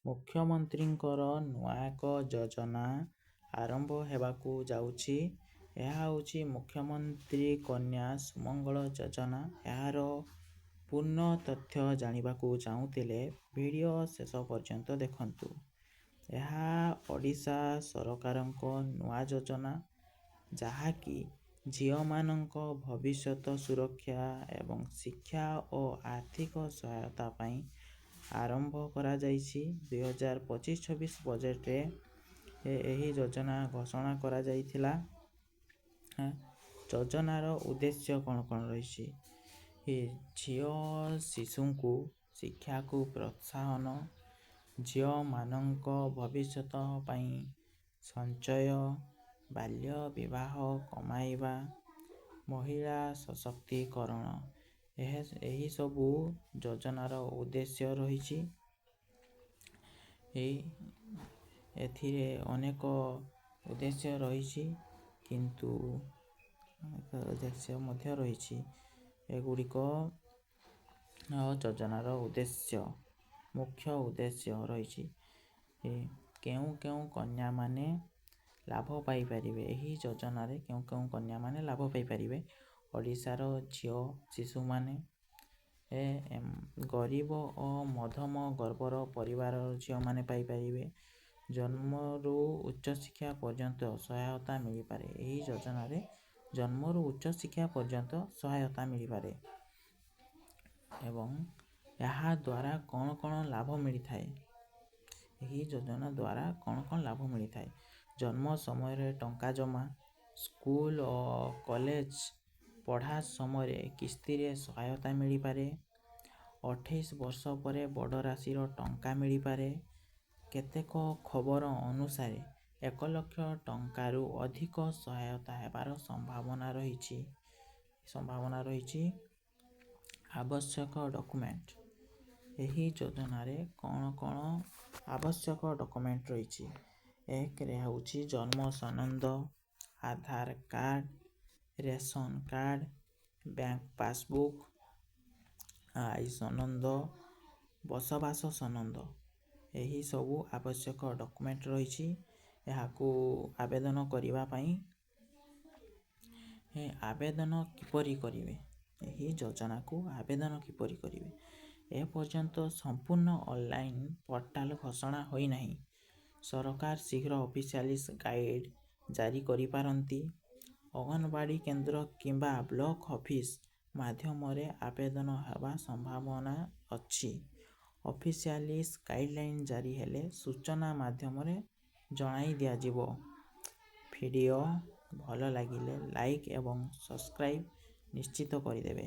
ମୁଖ୍ୟମନ୍ତ୍ରୀଙ୍କର ନୂଆ ଏକ ଯୋଜନା ଆରମ୍ଭ ହେବାକୁ ଯାଉଛି। ଏହା ହେଉଛି ମୁଖ୍ୟମନ୍ତ୍ରୀ କନ୍ୟା ସୁମଙ୍ଗଳ ଯୋଜନା। ଏହାର ପୂର୍ଣ୍ଣ ତଥ୍ୟ ଜାଣିବାକୁ ଚାହୁଁଥିଲେ ଭିଡ଼ିଓ ଶେଷ ପର୍ଯ୍ୟନ୍ତ ଦେଖନ୍ତୁ। ଏହା ଓଡ଼ିଶା ସରକାରଙ୍କ ନୂଆ ଯୋଜନା, ଯାହାକି ଝିଅମାନଙ୍କ ଭବିଷ୍ୟତ ସୁରକ୍ଷା ଏବଂ ଶିକ୍ଷା ଓ ଆର୍ଥିକ ସହାୟତା ପାଇଁ ଆରମ୍ଭ କରାଯାଇଛି। 2025-26 ବଜେଟରେ ଏହି ଯୋଜନା ଘୋଷଣା କରାଯାଇଥିଲା। ଯୋଜନାର ଉଦ୍ଦେଶ୍ୟ କ'ଣ କ'ଣ ରହିଛି? ଝିଅ ଶିଶୁଙ୍କୁ ଶିକ୍ଷାକୁ ପ୍ରୋତ୍ସାହନ, ଝିଅମାନଙ୍କ ଭବିଷ୍ୟତ ପାଇଁ ସଞ୍ଚୟ, ବାଲ୍ୟ ବିବାହ କମାଇବା, ମହିଳା ସଶକ୍ତିକରଣ, ଏହିସବୁ ଯୋଜନାର ଉଦ୍ଦେଶ୍ୟ ରହିଛି। ଏଥିରେ ଅନେକ ଉଦ୍ଦେଶ୍ୟ ରହିଛି, କିନ୍ତୁ ଅନେକ ଉଦ୍ଦେଶ୍ୟ ମଧ୍ୟ ରହିଛି। ଏଗୁଡ଼ିକ ଯୋଜନାର ଉଦ୍ଦେଶ୍ୟ, ମୁଖ୍ୟ ଉଦ୍ଦେଶ୍ୟ ରହିଛି। କେଉଁ କେଉଁ କନ୍ୟାମାନେ ଲାଭ ପାଇପାରିବେ? ଏହି ଯୋଜନାରେ କେଉଁ କେଉଁ କନ୍ୟାମାନେ ଲାଭ ପାଇପାରିବେ? ଓଡ଼ିଶାର ଝିଅ ଶିଶୁମାନେ, ଗରିବ ଓ ମଧ୍ୟମ ବର୍ଗର ପରିବାରର ଝିଅମାନେ ପାଇପାରିବେ। ଜନ୍ମରୁ ଉଚ୍ଚଶିକ୍ଷା ପର୍ଯ୍ୟନ୍ତ ସହାୟତା ମିଳିପାରେ। ଏହି ଯୋଜନାରେ ଜନ୍ମରୁ ଉଚ୍ଚଶିକ୍ଷା ପର୍ଯ୍ୟନ୍ତ ସହାୟତା ମିଳିପାରେ। ଏବଂ ଏହା ଦ୍ୱାରା କ'ଣ କ'ଣ ଲାଭ ମିଳିଥାଏ? ଏହି ଯୋଜନା ଦ୍ୱାରା କ'ଣ କ'ଣ ଲାଭ ମିଳିଥାଏ? ଜନ୍ମ ସମୟରେ ଟଙ୍କା ଜମା, ସ୍କୁଲ ଓ କଲେଜ ପଢ଼ା ସମୟରେ କିସ୍ତିରେ ସହାୟତା ମିଳିପାରେ। 28 ବର୍ଷ ପରେ ବଡ଼ ରାଶିର ଟଙ୍କା ମିଳିପାରେ। କେତେକ ଖବର ଅନୁସାରେ 1 ଲକ୍ଷ ଟଙ୍କାରୁ ଅଧିକ ସହାୟତା ହେବାର ସମ୍ଭାବନା ରହିଛି। ଆବଶ୍ୟକ ଡକୁମେଣ୍ଟ। ଏହି ଯୋଜନାରେ କ'ଣ କ'ଣ ଆବଶ୍ୟକ ଡକୁମେଣ୍ଟ ରହିଛି? ଏକରେ ହେଉଛି ଜନ୍ମ ସନନ୍ଦ, Aadhaar card, ration card, bank passbook, ଆୟ ସନନ୍ଦ, ବସବାସ ସନନ୍ଦ, ଏହିସବୁ ଆବଶ୍ୟକ ଡକୁମେଣ୍ଟ ରହିଛି ଏହାକୁ ଆବେଦନ କରିବା ପାଇଁ। ଆବେଦନ କିପରି କରିବେ? ଏହି ଯୋଜନାକୁ ଆବେଦନ କିପରି କରିବେ? ଏପର୍ଯ୍ୟନ୍ତ ସମ୍ପୂର୍ଣ୍ଣ ଅନଲାଇନ୍ ପୋର୍ଟାଲ ଘୋଷଣା ହୋଇନାହିଁ। ସରକାର ଶୀଘ୍ର ଅଫିସିଆଲି ଗାଇଡ଼ ଜାରି କରିପାରନ୍ତି। ଅଙ୍ଗନବାଡ଼ି କେନ୍ଦ୍ର କିମ୍ବା ବ୍ଲକ ଅଫିସ ମାଧ୍ୟମରେ ଆବେଦନ ହେବା ସମ୍ଭାବନା ଅଛି। ଅଫିସିଆଲି ଗାଇଡ଼ଲାଇନ୍ ଜାରି ହେଲେ ସୂଚନା ମାଧ୍ୟମରେ ଜଣାଇ ଦିଆଯିବ। ଭିଡ଼ିଓ ଭଲ ଲାଗିଲେ ଲାଇକ୍ ଏବଂ ସବସ୍କ୍ରାଇବ୍ ନିଶ୍ଚିତ କରିଦେବେ।